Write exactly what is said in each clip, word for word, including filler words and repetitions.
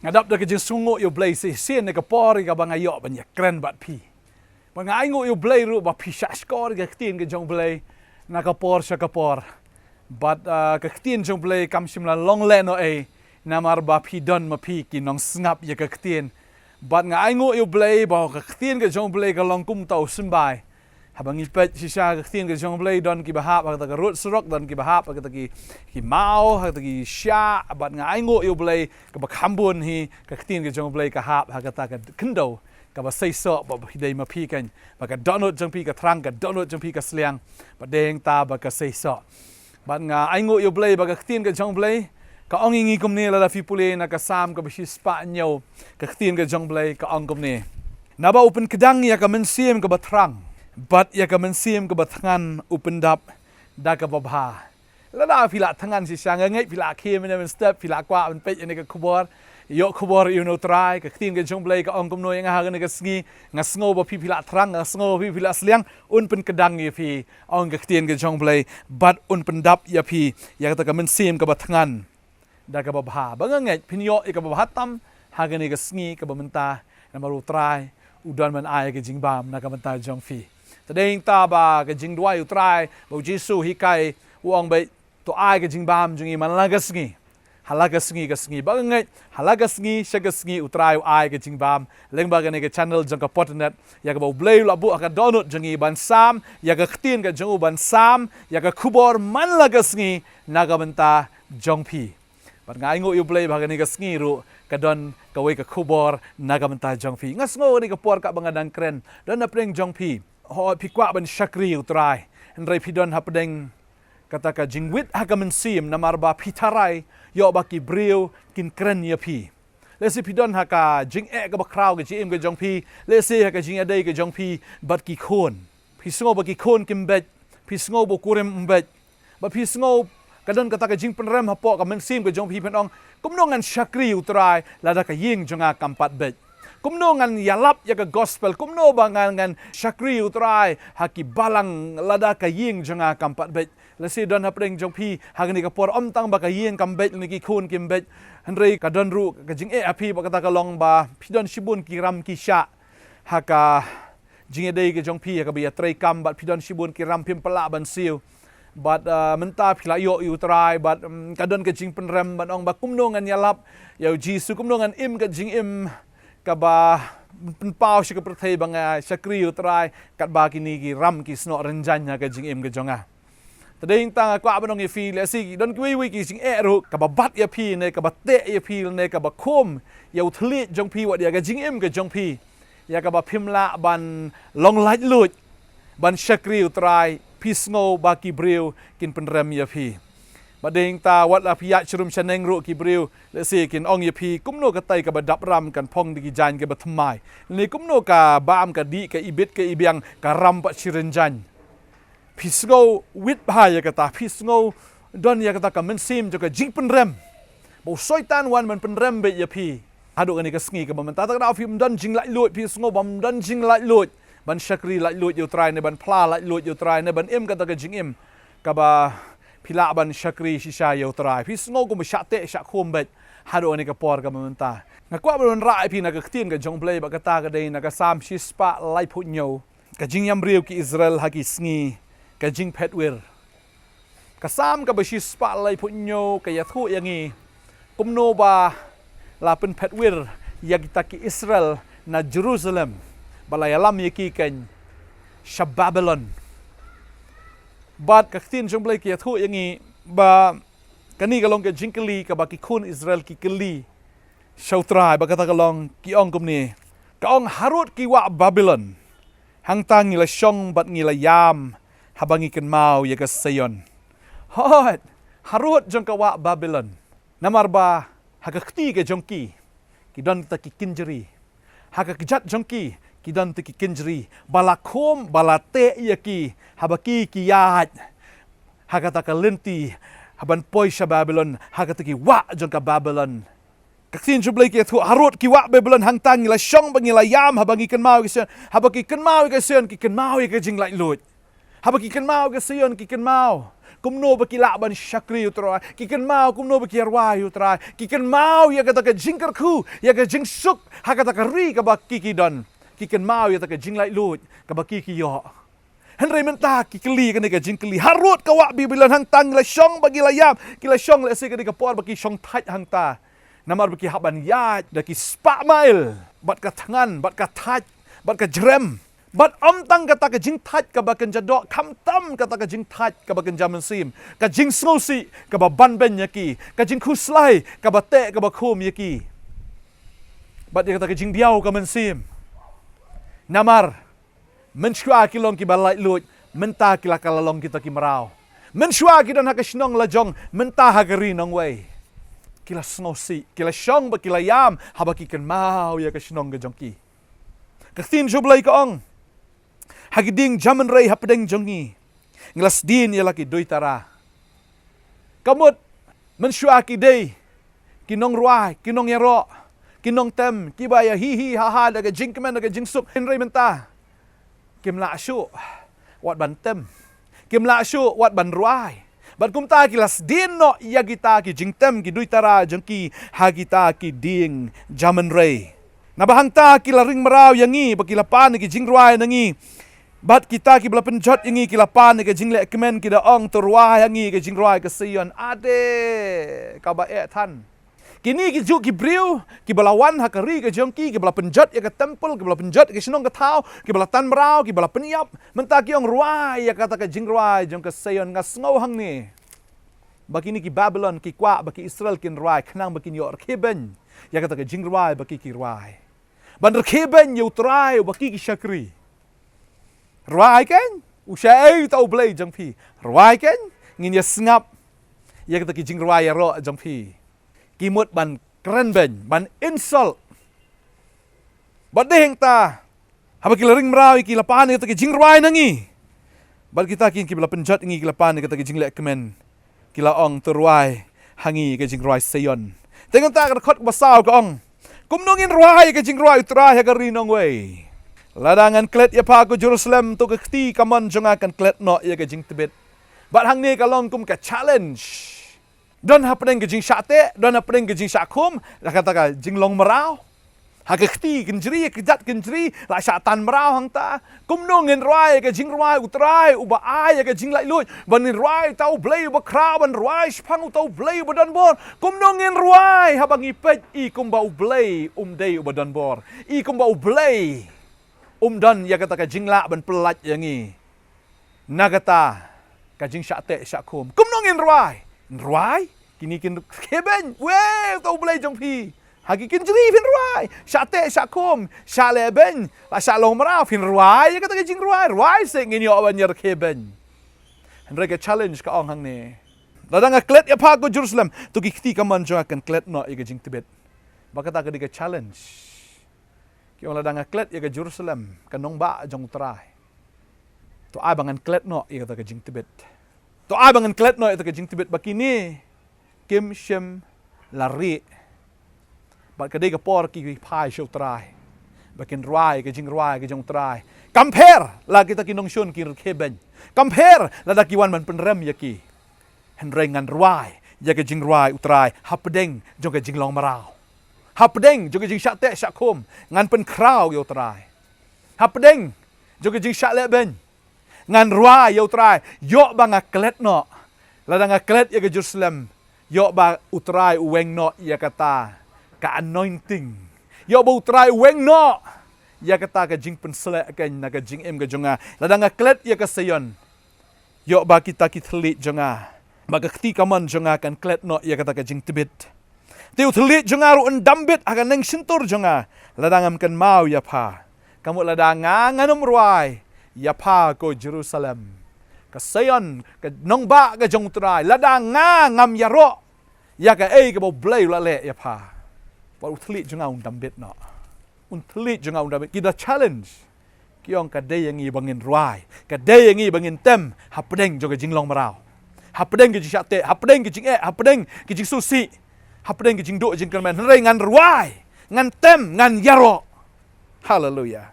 Nga dap da ka jingsngewnguh ïa u Blei shisien na ka por ïa kaba nga ïoh ban ïakren bad phi. Bad nga ainguh ïa u Blei ruh ba phi shah shkor ïa ka ktien ka jong u Blei na ka por sha ka por. Bad ah, ka ktien jong u Blei kam shym la long lehnohei, namar ba phi don ma phi ki nongsngap ïa ka ktien. Bad nga ainguh ïa u Blei ba ka ktien ka jong u Blei ka long kum uta u symbai. Haba ngi peit shisha ka ktien ka jong u Blei, don kiba hap ha kata ka rud surok, don kiba hap ha kata ki, ki maw, ha kata ki shiah, bad nga ainguh ïa u Blei kaba kham bun hi ka ktien ka jong u Blei ka hap ha kata ka khyndew kaba seisoh, ba phi dei ma phi kan, ba ka dohnud jong phi ka thrang, ka dohnud jong phi ka sliang, bad dei hangta ba ka seisoh. Bad nga ainguh ïa u Blei ba ka ktien ka jong u Blei ka ong ïa ngi kumne, lada phi pule na ka Salm kaba shispah hynñiew, ka ktien ka jong u Blei ka ong kumne: Naba u pynkdang ïa ka mynsiem kaba thrang, bad ïa ka mynsiem kaba thngan u pyndap da kaba bha. Lada phi la thngan shisha, nga ngeit phi la khie mynne mynstep, phi la kwah ban peit ïa kane ka khubor, ïoh khubor ïa une u trai. Ka ktien ka jong u Blei ka ong kumno ïa nga ha kane ka sngi? Nga sngew ba phi phi la thrang, nga sngew ba phi phi la sliang. Un pynkdang ïa phi, ong ka ktien ka jong u Blei, bad un pyndap ïa phi ïa kata ka mynsiem kaba thngan da kaba bha. Ba nga ngeit phin ïoh ïa kaba bha tam ha kane ka sngi kaba mynta, namar u Trai u don ban ai ka jingbam na ka bynta jong phi. Te dei hangta ba ka jingduwai u Trai, ba u Jisu hikai, u ong beit, to ai ka jingbam jong ngi man la ka sngi ha la ka sngi ka sngi. Ba nga ngeit ha la ka sngi sha ka sngi u Trai u ai ka jingbam lyngba kane ka channel jong ka Potternet, ïa kaba u Blei u la buh ha ka dohnud jong ngi ban sam ïa ka ktien ka jong u, ban sam ïa ka khubor man la ka sngi na ka bynta jong phi. Bad nga ainguh ïa u Blei ba ha kane ka sngi ruh ka don kawei ka khubor na ka bynta jong phi. Nga sngew kane ka por kaba nga dang kren, don hapdeng jong phi, hooid phi kwah ban shakri ïa u Trai, hynrei phi don hapdeng kata ka jingwit ha ka mynsiem, namar ba phi tharai ïoh ba ki briew kin kren ïa phi. Lehse phi don ha ka jingeh kaba khraw ka jingim ka jong phi, lehse ha ka jingïadei ka jong phi bad ki khun. Phi sngew ba ki khun kim beit, phi sngew ba u kurim um beit. Ba phi sngew ka don kata ka jingpynrem hapoh ka mynsiem ka jong phi, phin ong, kumno ngan shakri ïa u Trai lada ka ïing jong nga kam pat beit? Kumno ngan ïalap ïa ka gospel? Kumno ba ngan, ngan shakri ïa u Trai ha ki balang lada ka ïing jong nga kam pat beit? Lehse don hapdeng jong phi ha kane ka por, ym tang ba ka ïing kam beit lane ki khun kim beit, hynrei ka don ruh ka jingeh ha phi ba kata ka long ba phi don shibun ki ram ki shiah ha ka jingïadei ka jong phi, ha kaba ïatreikam, bad phi don shibun ki ram phim pat lah ban siew. Bad ah, mynta phi la ïoh ïa u Trai, bad mm, ka don ka jingpynrem ban ong ba kumno ngan ïalap ïa u Jisu, kumno ngan im ka jingim kaba pynpaw sha ka pyrthei ba nga shakri ïa u Trai, katba kine ki ram ki snoh rynjang ha ka jingim ka jong nga. Te dei hangta nga kwah ban ong ïa phi, lehse don kiwei wei ki jingeh ruh kaba bat ïa phi ne kaba teh ïa phi ne kaba khum ïa u thylliej jong phi, wat ïa ka jingim ka jong phi, ïa kaba phim lah ban long laitluid ban shakri u Trai, phi sngew ba ki briew kin pynrem ïa phi. Bad dei hangta wat la phi ïaid sharum shaneng ruh ki briew lehse kin ong ïa phi, kumno katai kaba dap ram kan phong da ki jaiñ kaba thymmai, ne kumno ka bam ka dih, ka ibit ka ibiang, ka ram pat shi rynjang. Phi sngew wit bha ïa kata, phi sngew don ïa kata ka mynsiem jong ka jingpynrem, ba u Soitan wan ban pynrem beit ïa phi haduh kane ka sngi kaba mynta. Te ka daw phim don jinglaitluid, phi sngew bym don jinglaitluid ban shakri laitluid ïa u Trai, ne ban phla laitluid ïa u Trai, ne ban im kata ka jingim kaba phi lah ban shakri shisha ïa u Trai. Phi sngew kumba shah teh shah khum beit haduh kane ka por kaba mynta. Nga kwah ban wanrah ïa phi na ka ktien ka jong u Blei, bad kata ka dei na ka Salm shispah laiphew hynñiew. Ka jingïam briew ki Israel ha ki sngi ka jingphetwir. Ka Salm kaba shispah laiphew hynñiew ka ïathuh ïa ngi kumno ba la pynphetwir ïa kita ki Israel na Jerusalem, ba la ïalam ïa ki kan sha Babilon. Bad ka ktien jong u Blei ka ïathuh ïa ngi ba kane ka long ka jingkylli kaba ki khun Israel ki kylli sha u Trai, bad kata ka long, ki ong kumne, ka ong, harud ki wah Babilon, hangta ngi la shong bad ngi la ïam haba ngi kynmaw ïa ka Sion. Hooid, harud jong ka wah Babilon. Namar ba ha ka kti ka jong ki, ki don kita ki kynjri. Ha ka kjat jong ki, ki don kita ki kynjri ba la khum, ba la teh ïa ki, haba ki ki ïaid ha kata ka lynti, haban poi sha Babilon, ha kata ki wah jong ka Babilon. Ka ktien jong u Blei ka ïathuh, harud ki wah Babilon, hangta ngi la shong bad ngi la ïam haba ngi kynmaw ïa ka Sion. Haba ki kynmaw ïa ka Sion, ki kynmaw ïa ka jinglaitluid. Haba ki kynmaw ïa ka Sion, ki kynmaw Kumno ba ki lah ban shakri ïa u Trai. Ki kynmaw kumno ba ki rwai ïa u Trai. Ki kynmaw ïa kata ka jingkyrkhu, ïa ka jingsuk ha kata ka ri kaba ki ki don. Ki kynmaw ïa kata ka jinglaitluid kaba ki ki ïoh. Hynrei mynta ki kylli kane ka jingkylli. Harud ka wah Babilon hangta ngi la shong ba ngi la ïam. Ki la shong lehse ka dei ka por ba ki shong thait hangta. Namar ba ki hap ban ïaid da ki spah mail bad ka thngan, bad ka thait, bad ka jrem. Bad ym tang kata ka jingthait kaba kynja doh, khamtam kata ka jingthait kaba kynja mynsiem, ka jingsngewsih kaba banbeiñ ïa ki, ka jingkhuslai kaba teh kaba khum ïa ki. Bad ïa kata ka jingdiaw ka mynsiem. Namar mynshuwa ki long kiba laitluid, mynta ki la ka la long kita ki mraw. Mynshuwa ki don ha ka shnong lajong, mynta ha ka ri nongwei. Ki la sngewsih, ki la shong ba ki la ïam, haba ki kynmaw ïa ka shnong ka jong ki. Ka ktien jong U Blei ka ong, ha ki dieng jaman rei hapdeng jong ngi, ngi la sdien ïa la ki duitara. Ka mut, mynshuwa ki dei ki nongrwai, ki nongïaroh, ki nongtem, kiba ïa hi hi ha ha da ka jingkmen da ka jingsuk, hynrei mynta kim lah shuh wat ban tem, kim lah shuh wat ban rwai. Bad kumta ki la sdien noh ïa kita ki jingtem, ki duitara jong ki, ha kita ki dieng jaman rei. Naba hangta ki la ring mraw ïa ngi, ba ki la pan ïa ki jingrwai na ngi. Bad kita kiba la pynjot ïa ngi ki la pan ïa ka jingleh kmen, ki da ong, to rwai ha ngi ïa ka jingrwai ka Sion. Ade, kaba eh than. Kine ki juh ki briew kiba la wan ha ka ri ka jong ki, kiba la pynjot ïa ka temple, kiba la pynjot ïa ka shnong ka thaw, kiba la tan mraw, kiba la pynïap. Mynta ki ong, rwai ïa kata ka jingrwai jong ka Sion. Nga sngew hangne ba kine ki Babilon ki kwah ba ki Israel kin rwai khnang ba kin ïoh rkhie beiñ ïa kata ka jingrwai ba ki ki rwai. Ban rkhie beiñ ïa u Trai uba ki ki shakri. Rwai keiñ, u shaei uta U Blei jong phi. Rwai keiñ, ngin ïa sngap ïa kata ki jingrwai ïaroh jong phi. Ki mut ban kren beiñ, ban insult. Bad dei hangta, haba ki la ring mraw ïa ki la pan ïa kata ki jingrwai na ngi. Bad kita ki kiba la pynjot ïa ngi ki la pan ïa kata ki jingleh kmen. Ki la ong, to rwai ha ngi ïa ka jingrwai Sion. Te nangta ka dkhot kaba saw ka ong, kumno ngin rwai ïa ka jingrwai U Trai ha ka ri nongwei? Lada ngan klet ïa pha ko Jerusalem, to ka kti kamon jong nga kan klet noh ïa ka jingtbit. Bad hangne ka long kum ka challenge. Don hapdeng ka jingshah teh, don hapdeng ka jingshah khum, la kata ka jinglong mraw. Ha ka kti kynjri, ka kjat kynjri, la shah tan mraw hangta. Kumno ngin rwai ïa ka jingrwai U Trai uba ai ïa ka jinglaitluid? Ban ngin rwai uta U Blei uba khraw, ban rwai shaphang uta U Blei uba donbor. Kumno ngin rwai haba ngi peit i kumba U Blei um dei uba donbor, i kumba U Blei um don ïa kata ka jinglah ban pyllait ïa ngi na kata ka jingshah teh shah khum? Kumno ngin rwai? Ngin rwai, kine kin rkhie beiñ. Wei, uta U Blei jong phi, ha ki kynjri phin rwai. Shah teh shah khum, shah leh beiñ, la shah long mraw, phin rwai ïa kata ka jingrwai? Rwai seh, ngin ïoh ban ïa rkhie beiñ. Hynrei ka challenge ka ong hangne, lada nga klet ïa pha ko Jerusalem, to ki kti kamon jong nga kan klet noh ïa ka jingtbit. Ba kata ka dei ka challenge. Ki ong, lada nga klet ïa ka Jerusalem, ka nongbah jong U Trai, to ai ba ngan klet noh ïa kata ka jingtbit. To ai ba ngan klet noh ïa kata ka jingtbit, ba kine kim shym la rieh. Bad ka dei ka por ki phai sha U Trai, ba kin rwai ka jingrwai ka jong U Trai. Kam pher la kita ki nongshun ki rkhie beiñ. Kam pher lada ki wan ban pynrem ïa ki. Hynrei ngan rwai ïa ka jingrwai U Trai hapdeng jong ka jinglong mraw, hapdeng jong ka jingshah teh shah khum. Ngan pynkhraw ïa U Trai. Hapdeng jong ka jingshah leh beiñ, ngan rwai ïa U Trai. Ïoh ba nga klet noh, lada nga klet ïa ka Jerusalem, ïoh ba U Trai u weng noh ïa kata ka anointing. Ïoh ba U Trai u weng noh ïa kata ka jingpynsleh keiñ na ka jingim ka jong nga. Lada nga klet ïa ka Sion, ïoh ba kita ki thylliej jong nga, ba ka kti kamon jong nga kan klet noh ïa kata ka jingtbit. Te u thylliej jong nga ruh un dam bit ha ka neng shyntur jong nga, lada ngam kynmaw ïa pha. Ka mut lada nga ngan ym rwai ïa pha ko Jerusalem, ka Sion, ka nongbah ka jong U Trai, lada nga ngam ïaroh ïa kaei kaba U Blei u la leh ïa pha, ba u thylliej jong nga un dam bit noh. Un thylliej jong nga un dam bit. Ki da challenge. Ki ong, ka dei ïa ngi ba ngin rwai, ka dei ïa ngi ba ngin tem hapdeng jong ka jinglong mraw, hapdeng ka jingshah teh, hapdeng ka jingeh, hapdeng ka jingsngewsih, hapdeng ka jingduh jingkyrmen. Hynrei ngan rwai, ngan tem, ngan ïaroh. Haleluya.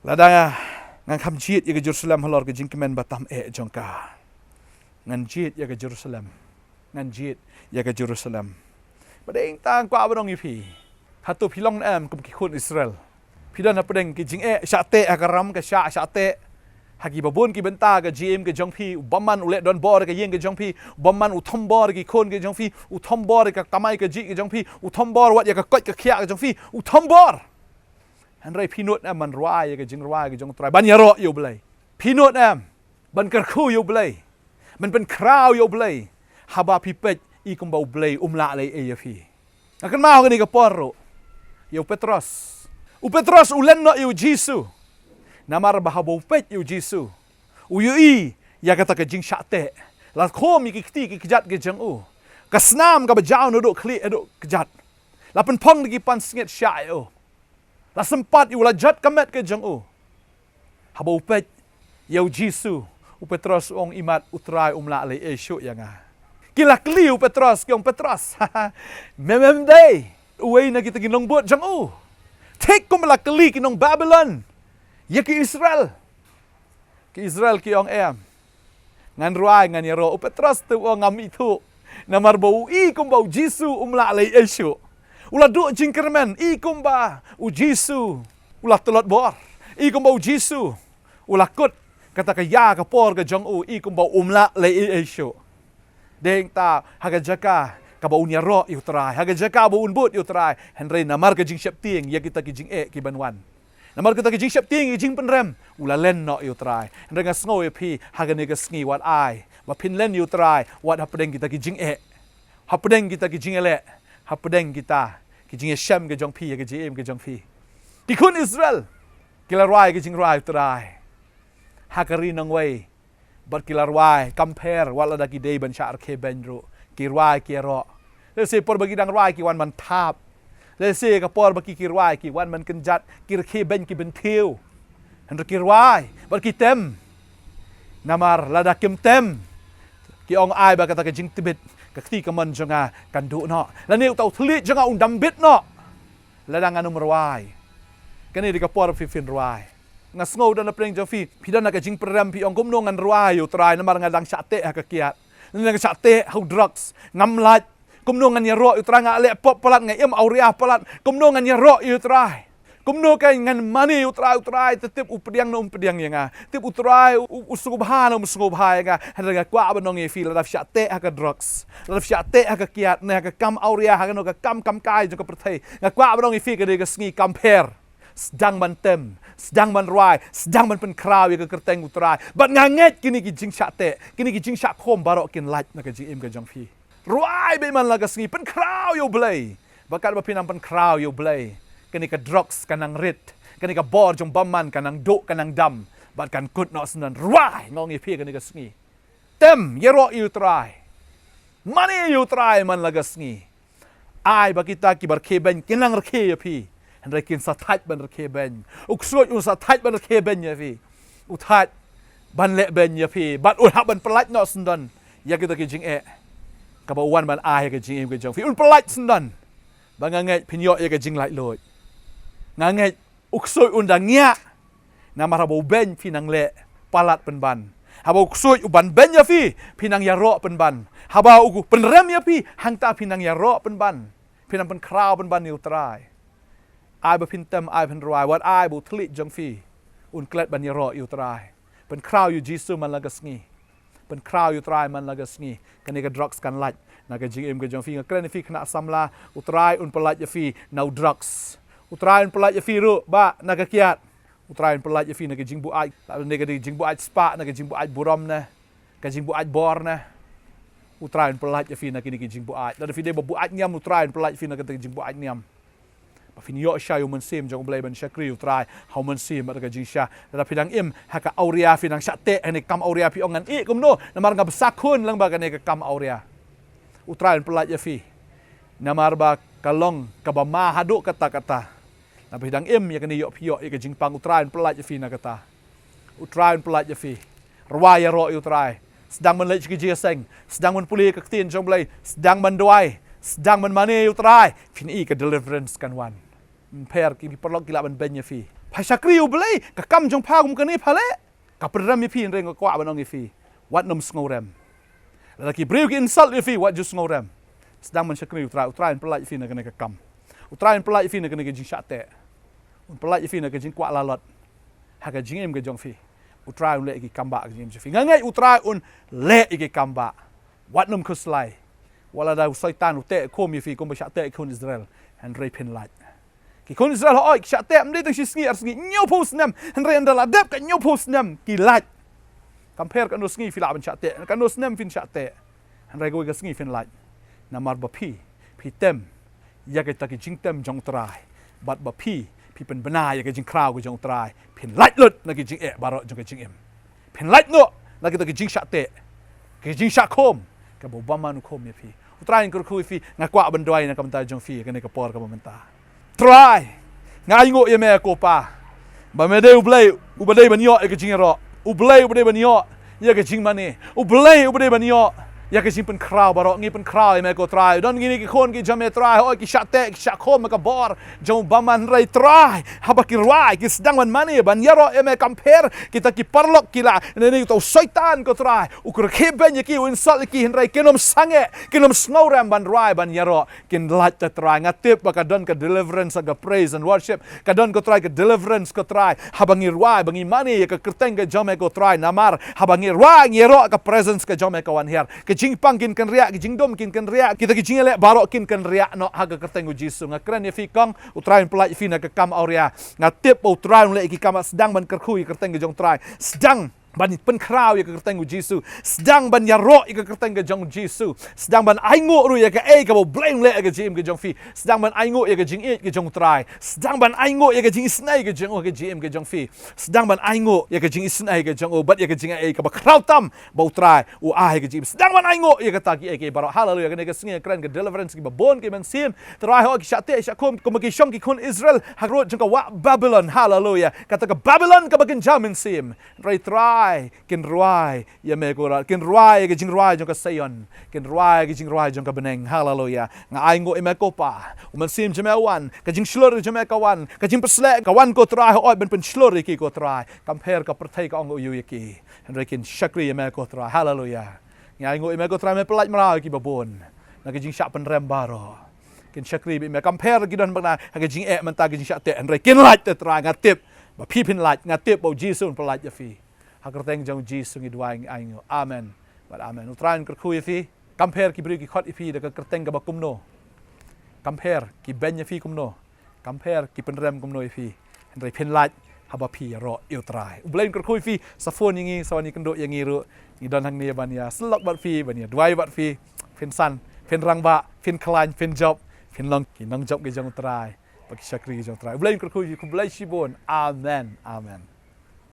Lada ngan kham jied ïa ka Jerusalem halor ka jingkmen ba tam eh jong ka, Ngan jied ïa ka Jerusalem. Ngan jied ïa ka Jerusalem. Ba dei tang kwah ban ong ïa phi. Hato phi long em kum ki khun Israel? Phi don hapdeng ki jingeh shah teh ha ka ram ka shah shah teh. Ha ki babun ki bynta ka jingim ka jong phi, u bymman u leh don bor ka ïing ka jong phi, u bymman u thombor ki khun ka jong phi, u thombor ka kamai ka jih ka jong phi, u thombor wat ïa ka koit ka khiah ka jong phi, u thombor. Hynrei phi nud em ban rwai ïa ka jingrwai ka jong u Trai, ban ïaroh ïa u Blei? Phi nud em ban kyrkhu ïa u Blei, ban pynkhraw ïa u Blei, haba phi peit i kumba u Blei um lah leh ei ei ïa phi? Nga kynmaw kane ka por ruh ïa u Petros. U Petros u len noh ïa u Jisu. Namar ba haba u peit ïa u Jisu, u ïohi ïa kata ka jingshah teh. La khum ïa ki kti ki kjat ki jong u. Ka snam kaba jaw naduh khlieh haduh kjat. La pynphong da ki pansngiat shah ïa u. La sympat ïa u, la jot ka met ka jong u. Haba u peit ïa u Jisu, u Petros u ong, imat u Trai um lah leh ei ei shuh ïa nga. Ki la kylli u Petros, ki ong, Petros, me mem dei uwei na kita ki nongbud jong u? Thik kumba la kylli ki nong Babilon ïa ki Israel. Ki Israel ki ong, em, ngan rwai, ngan ïaroh. U Petros te u ong, ngam ithuh. Namar ba u i kumba u Jisu um lah leh ei ei shuh. U la duh jingkyrmen, i kumba u Jisu u la tlot bor, i kumba u Jisu u la kut kata ka ïa ka por ka jong u, i kumba um lah leh ei ei shuh. Dei ta ha ka jaka kaba un ïaroh ïa u Trai, ha ka jaka ba un bud ïa u Trai, hynrei namar ka jingsheptieng ïa kita ki jingeh ki ban wan, namar kita ki jingsheptieng, ki jingpynrem, u la len noh ïa u Trai. Hynrei nga sngew ïa phi ha kane ka sngi, wat ai ba phin len ïa u Trai wat hapdeng kita ki jingeh, hapdeng kita ki jingeh, hapdeng kita ki jingïashem ka jong phi ïa ka jingim ka jong phi. Ki khun Israel ki la rwai ka jingrwai u Trai ha ka ri nongwei. Bad ki la rwai kam pher, wat lada ki dei ban shah rkhie beiñ ruh, ki rwai ki ïaroh. Lehse por ba ki dang rwai ki wan ban thap. Lehse ka por ba ki ki rwai ki wan ban kynjat, ki rkhie beiñ ki bynthiew. Hynrei ki rwai bad ki tem. Namar lada kim tem, ki ong, ai ba kata ka jingtbit, ka kti kamon jong nga kan duh noh, lane uta u thylliej jong nga un dam bit noh lada ngan ym rwai. Kane dei ka por phi phin rwai. Nga sngew don na pdeng jong phi, phi don na ka jingpynrem, phi ong, kumno ngan rwai ïa u Trai namar nga dang shah teh ha ka kiad, nga dang shah teh ha u drugs, ngam lait. Kumno ngan ïaroh ïa u Trai, nga leh pop palat, nga im awria palat, kumno ngan ïaroh ïa u Trai? Kumno ka ngan mane ïa u Trai? U Trai te tip u pdiang ne um pdiang ïa nga, tip u Trai u, u sngewbha ne um sngewbha ïa nga. Hynrei nga kwah ban ong ïa phi, lada phi shah teh ha ka drugs, lada phi shah teh ha ka kiad ne ha ka kam awria, ha kano ka kam kam kai jong ka pyrthei, nga kwah ban ong ïa phi, ka dei ka sngi kam pher. Sdang ban tem, sdang ban rwai, sdang ban pynkhraw ïa ka kyrteng u Trai. Bad nga ngeit kine ki jingshah teh, kine ki jingshah khum baroh kin lait na ka jingim ka jong phi. Rwai beit man la ka sngi, pynkhraw ïa u Blei. Bad katba phi nang pynkhraw ïa u Blei, kane ka drugs ka nang rit, kane ka bor jong bymman ka nang duh, ka nang dam, bad kan kut noh syndon. Rwai, nga ong ïa phi kane ka sngi. Tem, ïaroh ïa u Trai. Mane ïa u Trai man la ka sngi. Ai ba kita kiba rkhie beiñ kin nang rkhie ïa phi, hynrei kin sa thait ban rkhie beiñ. U ksuid un sa thait ban rkhie beiñ ïa phi. U thait ban leh beiñ ïa phi bad un hap ban pyllait noh syndon ïa kita ki jingeh kaba u wan ban ai ha ka jingim ka jong phi. Un pyllait syndon. Ba nga ngeit phin ïoh ïa ka jinglaitluid. Nga ngeit u ksuid un da ngiah namar haba u beiñ phi nang leh palat pynban. Haba u ksuid u ban beiñ ïa phi, phi nang ïaroh pynban. Haba u pynrem ïa phi, hangta phi nang ïaroh pynban, phi nang pynkhraw pynban ïa u Trai. Ai ba phin tem, ai phin rwai, wat ai ba u thylliej jong phi un klet ban ïaroh ïa u Trai. Pynkhraw ïa u Jisu man la ka sngi. Pynkhraw ïa u Trai man la ka sngi. Kane ka drugs kan lait na ka jingim ka jong phi. Nga kren ïa phi khynnah samla, u Trai un pyllait ïa phi na u drugs. U Trai un pyllait ïa phi ruh bah na ka kiad. U Trai un pyllait ïa phi na ka jingbuaid, lane ka jingbuaid spah, na ka jingbuaid burom ne ka jingbuaid bor ne. U Trai un pyllait ïa phi na kine ki jingbuaid. Lada phi dei ba buaid niam, u Trai un pyllait ïa phi na kata ka jingbuaid niam. Ba phin ïoh shai ïa u Mynsiem jong u Blei, ban shakri ïa u Trai ha u Mynsiem bad ka jingshai. Lada phi dang im ha ka awria, phi dang shah teh ha kane ka kam awria, phi ong ngan ïeh kumno namar nga bsa khun lyngba kane ka kam awria. U Trai un pyllait ïa phi namar ba ka long kaba ma haduh katta katta. Lada phi dang im ïa kane, ïoh phi ïoh ïa ka jingpang, u Trai un pyllait ïa phi na kata. U Trai un pyllait ïa phi. Rwai ïaroh ïa u Trai. Sdang ban leit sha ka jingïaseng, sdang ban pule ka ktien jong u Blei, sdang ban duwai, sdang ban mane ïa u Trai. Phin i ka deliverance kan wan. Pher ki paralok ki lah ban beiñ ïa phi. Pha shakri ïa u Blei, ka kam jong pha kum kane pha leh. Ka pynrem ïa phi, hynrei nga kwah ban ong ïa phi, wat nym sngewrem. Lada ki briew ki insult ïa phi, wat ju sngewrem. Sdang ban shakri ïa u Trai, u Trai un pyllait ïa phi na kane ka kam. U Trai un pyllait ïa phi na kane ka jingshah teh. Un pyllait ïa phi na ka jingkwah lalot. Ha ka jingim ka jong phi. U Trai un leh ïa ki kam ba ha ka jingim jong phi. Nga ngeit u Trai un leh ïa ki kam ba. Wat nym khuslai. Wat lada u Soitan u teh khum ïa phi kumba shah teh ki khun Israel. Hynrei phin lait. Ki khun Israel hooid ki shah teh, ym dei tang shi sngi ar sngi, hynñiewphew snem, hynrei ynda la dep ka hynñiewphew snem ki lait. Compare katno sngi phi lah ban shah teh, katno snem phin shah teh. Hynrei kawei ka sngi phin lait. Namar ba phi, phi tem ïa kita ki jingtem jong u Trai. Bad ba phi, phi pynbna ïa ka jingkhraw ka jong u Trai. Phin lait lut na ki jingeh baroh jong ka jingim. Phin lait noh na kita ki jingshah teh, ki jingshah khum kaba u bymman u khum ïa phi. U Trai un kyrkhu ïa phi. Nga kwah ban duwai na ka bynta jong phi ha kane ka por kaba mynta. Trai, nga ainguh ïa me ko Pa, ba me dei U Blei uba dei ban ïoh ïa ka jingïaroh, U Blei uba dei ban ïoh ïa ka jingmane, U Blei uba dei ban ïoh ïa ka jingpynkhraw baroh. Ngi pynkhraw ïa me ko Trai. Don kine ki khun ki jong me Trai, hooid ki shah teh, ki shah khum ha ka bor jong u bymman, hynrei Trai, haba ki rwai ki sdang ban mane, ban ïaroh ïa me. Compare kita ki paralok ki la, ne ne uta u Soitan ko Trai, u kyrkhu ban ïa ki, u insult ïa ki, hynrei kin ym sangeh, kin ym sngewrem ban rwai ban ïaroh. Kin lait te Trai. Nga tip ba ka don ka deliverance ha ka praise and worship. Ka don ko Trai ka deliverance ko Trai. Haba ngi rwai, ba ngi mane ïa ka kyrteng ka jong me ko Trai. Namar haba ngi rwai ngi ïaroh ka presence ka jong me ka wan hiar. Ka jingpang kin kynriah, ka jingdum kin kynriah, kita ki jingïaleh baroh kin kynriah noh ha ka kyrteng u Jisu. Nga kren ïa phi kong, u Trai un pyllait ïa phi na ka kam awria. Nga tip ba u Trai un leh ïa ki kam, sdang ban kyrkhu ïa ka kyrteng ka jong u Trai. Sdang ban pynkhraw ïa ka kyrteng u Jisu. Sdang ban ïaroh ïa ka kyrteng ka jong u Jisu. Sdang ban ainguh ruh ïa kaei kaba u Blei un leh ha ka jingim ka jong phi. Sdang ban ainguh ïa ka jingïeit ka jong u Trai. Sdang ban ainguh ïa ka jingisynei ka jong u ha ka jingim ka jong phi. Sdang ban ainguh ïa ka jingisynei ka jong u bad ïa ka jingaiei kaba khraw tam ba u Trai u ai ha ka jingim. Sdang ban ainguh ïa kata kiei kiei baroh. Haleluya. Kane ka sngi nga kren ka deliverance kiba bun ki mynsiem Trai, hooid ki shah teh shah khum kumba ki shong ki khun Israel ha ka rud jong ka wah Babilon. Haleluya. Kata ka Babilon kaba kynja mynsiem. Hynrei Trai, kin rwai ïa me ko Trai, kin rwai ïa ka jingrwai jong ka Sion, kin rwai ïa ka jingrwai jong ka bneng. Haleluya. Nga ainguh ïa me ko Pa, u mynsiem jong me u wan, ka jingshlur jong me ka wan, ka jingpysleh ka wan ko Trai, hooid ban pynshlur ïa ki ko Trai. Compare ka pyrthei ka ong u ïa ki, hynrei kin shakri ïa me ko Trai. Haleluya. Nga ainguh ïa me ko Trai, me pyllait mraw ïa kiba bun na ka jingshah pynrem baroh. Kin shakri bad me. Compare ki don bad nga ha ka jingeh mynta, ka jingshah teh, hynrei kin lait te Trai. Nga tip ba phi phin lait, nga tip ba u Jisu un pyllait ïa phi. Ha ka kyrteng jong u Jisu ngi duwai ngi ainguh. Amen bad amen. U Trai un kyrkhu ïa phi. Compare ki briew ki khot ïa phi da ka kyrteng kaba kumno. Compare ki beiñ ïa phi kumno. Compare ki pynrem kumno ïa phi. Hynrei phin lait haba phi ïaroh ïa u Trai. U Blei un kyrkhu ïa phi. Sa phone ïa ngi, sa wan ïakynduh ïa ngi ruh. Ngi don hangne ban ïasyllok bad phi, ban ïaduwai bad phi. Phin san, phin rangbah, phin khlaiñ, phin jop, phin long ki nongjop ki jong u Trai. Bad ki shakri ki jong u Trai. U Blei un kyrkhu ïa phi, khublei shibun. Amen. Amen.